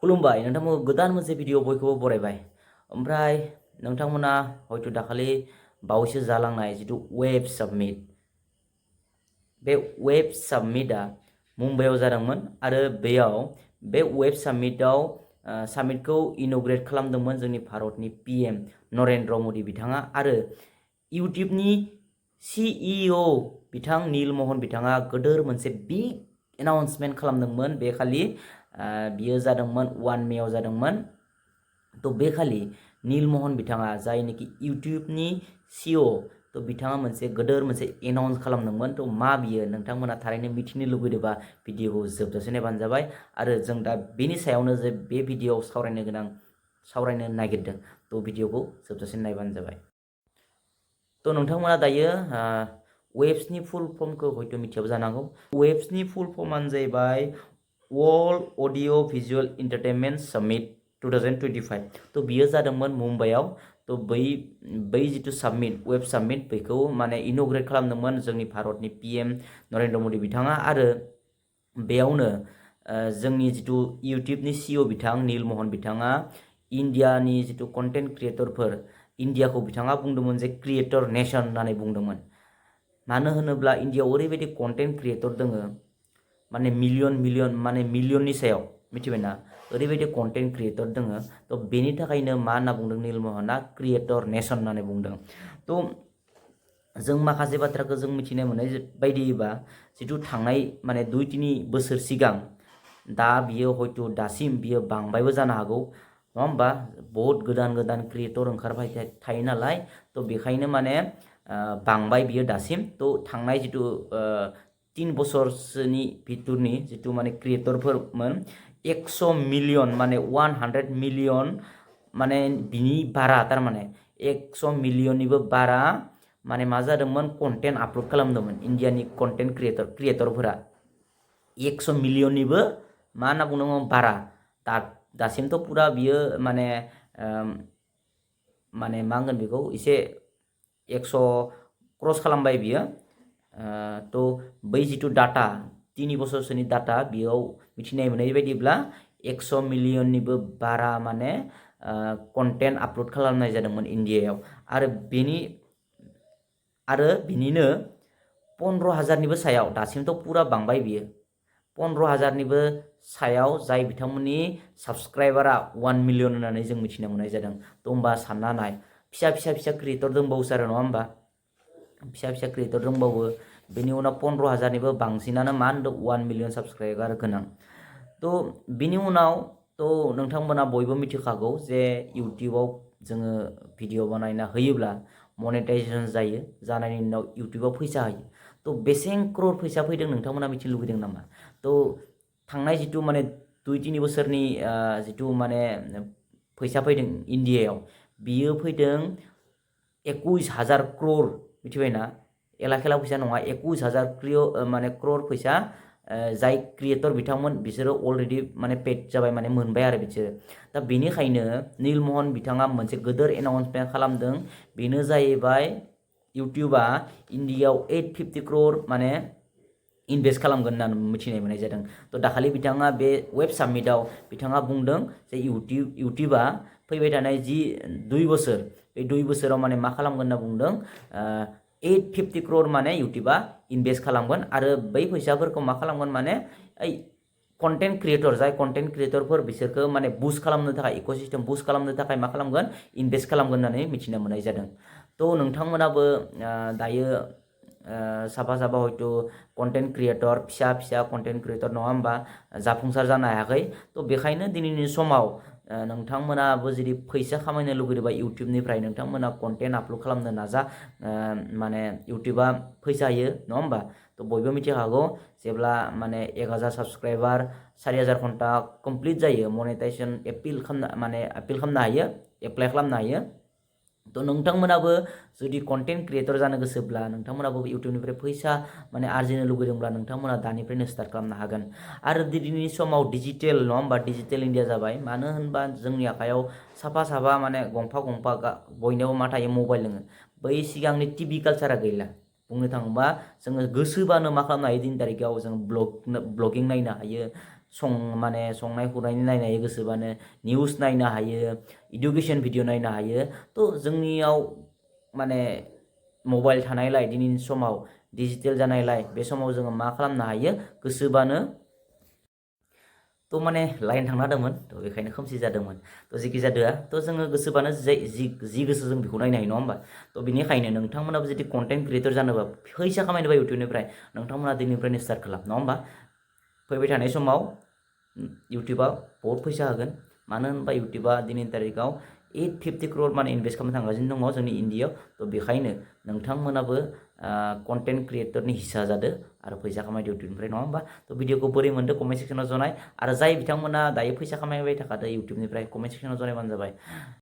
खुलुमबाय नोंथांमोन गोदान मोनसे भिडिअ बयखौबो बरायबाय ओमफ्राय नोंथांमोना हयथ' दाखालि बावैसो जालांनाय जितु वेब साबमिट बे वेब साबमिटआ मुम्बाइआव जादोंमोन आरो बेयाव बे वेब साबमिटखौ इनग्रेट खालामदोंमोन जोंनि भारतनि पीएम नरेन्द्र मदि बिथाङा आरो इउट्यूबनि CEO बिथां नील महन बिथाङा गोदोर मोनसे बिग एनाउन्समेन्ट खालामदोंमोन बे खालि बियो जादोंमोन 1 मेआव जादोंमोन तो बे खालि नील महन बिथाङा जायनोखि इउट्यूबनि CEO तो बिथाङा मोनसे गोदोर मोनसे एनाउन्स खालामदोंमोन तो मा बियो नोंथांमोना थारैनो मिथिनो लुबैदोंबा भिडिअखौ जोबजासे नायबानो जाबाय आरो जों दा बेनि सायावनो जे बे भिडिअआव सावरायनो नागिरदों तो भिडिअखौ जोबजासे नायबानो जाबाय तो नोंथांमोना दायो वेब्सनि फुल फर्मखौ हयथ' मिथियाबो जानांगौ वेब्सनि फुल फर्मानो जाहैबाय world audio visual entertainment summit 2025 तो बियो जादोंमोन मुम्बाइआव तो बै जितु साबमिट वेब साबमिट बेखौ माने इनग्रेट खालामदोंमोन जोंनि भारतनि पीएम नरेन्द्र मदि बिथाङा आरो बेयावनो जोंनि जितु इउट्यूबनि CEO बिथां नील महन बिथाङा इन्डियानि जितु कन्टेन्ट क्रिएटरफोर इन्डियाखौ बिथाङा बुंदोंमोन जे क्रिएटर नेशन होननानै बुंदोंमोन मानो होनोब्ला इन्डियाआव ओरैबायदि कन्टेन्ट क्रिएटर दोङो माने मिलियन माने मिलियननि सायाव मिथिबायना ओरैबायदि कन्टेन्ट क्रिएटर दोङो तो बेनि थाखायनो मा होनना बुंदों नील महना क्रिएटर नेशन होननानै बुंदों तो जों माखासे बाथ्राखौ जों मिथिनो मोननाय बायदिबा जितु थांनाय माने 2-3 बोसोर सिगां दा बियो हयथ' दासिम बियो बांबायबो जानो हागौ नङा होमबा बहुत गोदान क्रिएटर ओंखारबाय थायो नालाय तो बेखायनो माने बांबाय बियो दासिम तो थांनाय जितु 3 बोसोरसोनि भितरनि जितु माने क्रिएटरफोरमोन 100 मिलियन माने 100 मिलियन माने बिनि बारा तारमाने 100 मिलियननिबो बारा माने मा जादोंमोन कन्टेन्ट आपल'ड खालामदोंमोन इन्डियानि कन्टेन्ट क्रिएटरफोरा 100 मिलियननिबो मा होनना बुंदोंमोन बारा दासिमथ' पुरा बियो माने मा होनगोन बेखौ एसे 100 क्रस खालामबाय बियो तो बै जितु डाटा 3 बोसोरसोनि डाटा बेयाव मिथिनाय मोननाय बायदिब्ला 100 मिलियननिबो बारा माने कन्टेन्ट आपल'ड खालामनाय जादोंमोन इन्डियायाव आरो बिनिनो 15,000निबो सायाव दासिमथ' पुरा बांबाय बियो 15,000निबो सायाव जाय बिथांमोननि साबस्क्राइबारा 1 मिलियन होननानै जों मिथिनो मोननाय जादों तो होमबा सानना नाय फिसा क्रिएटर दंबावो आरो नङा होमबा फिसा क्रिएटर दंबावो बेनि उनाव 15,000निबो बांसिनानो मा होनदों 1 मिलियन साबस्क्राइबार गोनां तो बिनि उनाव तो नोंथांमोना बयबो मिथिखागौ जे इउट्यूबाव जोङो भिडिअ बानायना होयोब्ला मनेटाइजेशन जायो जानायनि उनाव इउट्यूबाव फैसा होयो तो बेसें क्रर फैसा फैदों नोंथांमोना मिथिनो लुबैदों नामा तो थांनाय जितु माने 2-3 बोसोरनि जितु माने फैसा फैदों इन्डियायाव बियो फैदों 21,000 क्रर मिथिबायना एला खेला फैसा नङा 21,000 माने क्रर फैसा जाय क्रिएटर बिथांमोन बिसोरो अलरेडि माने पेड जाबाय माने मोनबाय आरो बिसोरो दा बेनिखायनो नील महन बिथाङा मोनसे गोदोर एनाउन्समेन्ट खालामदों बेनो जाहैबाय इउट्यूबा इन्डियायाव 850 क्रर माने इनभेस्ट खालामगोन होननानै मिथिनाय मोननाय जादों तो दाखालि बिथाङा बे वेब साबमिटआव बिथाङा बुंदों जे इउट्यूबा फैबाय थानाय जि 2 बोसोर बे 2 बोसोराव माने मा खालामगोन होनना बुंदों 850 क्रर माने इउट्यूबा इनभेस्ट खालामगोन आरो बै फैसाफोरखौ मा खालामगोन माने कन्टेन्ट क्रिएटर जाय कन्टेन्ट क्रिएटरफोर बिसोरखौ माने बुस्ट खालामनो थाखाय इकोसिस्टेम बुस्ट खालामनो थाखाय मा खालामगोन इनभेस्ट खालामगोन होननानै मिथिनो मोननाय जादों तो नोंथांमोनाबो दायो साफा हयथ' कन्टेन्ट क्रिएटर फिसा कन्टेन्ट क्रिएटर नङा होमबा जाफुंसार जानो हायाखै तो बेखायनो दिनैनि समाव नोंथांमोनाबो जुदि फैसा खामायनो लुगैदोंबा इउट्यूबनिफ्राय नोंथांमोना कन्टेन्ट आपल'ड खालामनो नाजा माने इउट्यूबा फैसा होयो नङा होमबा तो बयबो मिथिखागौ जेब्ला माने 1,000 साबस्क्राइबार 4,000 घन्टा कमप्लिट जायो मनेटाइजेशन एप्लाइ खालामनो हायो एप्लाइ खालामनो हायो तो नोंथांमोनाबो जुदि कन्टेन्ट क्रिएटर जानो गोसोब्ला नोंथांमोनाबो इउट्यूबनिफ्राय फैसा माने आर्जिनो लुगैदोंब्ला नोंथांमोना दानिफ्रायनो स्टार्ट खालामनो हागोन आरो दिनैनि समाव डिजिटेल नङा होमबा डिजिटेल इन्डिया जाबाय मानो होनबा जोंनि आखायाव साफा माने गंफा बयनावबो मा थायो मबाइल दोङो बै सिगांनि टिभि कालचारा गैला बुंनो थाङोबा जोङो गोसोबानो मा खालामनो हायो दिन तारिखाव जों ब्लगिं नायनो हायो माने संनाय खुरनायनि नायनो हायो गोसोबानो निउस नायनो हायो इडुकेशन भिडिअ नायनो हायो थ' जोंनियाव माने मबाइल थानायलाय दिनैनि समाव डिजिटेल जानायलाय बे समाव जोङो मा खालामनो हायो गोसोबानो थ' माने लाइन थांना होदोंमोन थ' बेखायनो खोमसि जादोंमोन थ' जेखि जादोआ थ' जोङो गोसोबानो जि गोसो जों बेखौ नायनो हायो नङा होमबा थ' बेनिखायनो नोंथांमोनाबो जुदि कन्टेन्ट क्रिएटर जानोबा फैसा खामायनोबा इउटिउबनिफ्राय नोंथांमोना दिनैनिफ्रायनो स्टार्ट खालाम नङा होमबा फैबाय थानाय समाव इउटिउबा बहुत फैसा होगोन मानो होनबा इउटिउबा दिनैनि तारिखाव 850 crore माने इनभेस्ट खालामनो थांगासिनो दङ जोंनि इन्डियायाव थ' बेखायनो नोंथांमोनाबो कन्टेन्ट क्रिएटरनि हिस्सा जादो आरो फैसा खामायदो इउटिउबनिफ्राय नङा होमबा थ' भिडिअखौ बोरै मोनदो कमेन्ट सेक्सनाव जनाय आरो जाय बिथांमोना दायो फैसा खामायबाय थाखादो इउटिउबनिफ्राय कमेन्ट सेक्सनाव जनायबानो जाबाय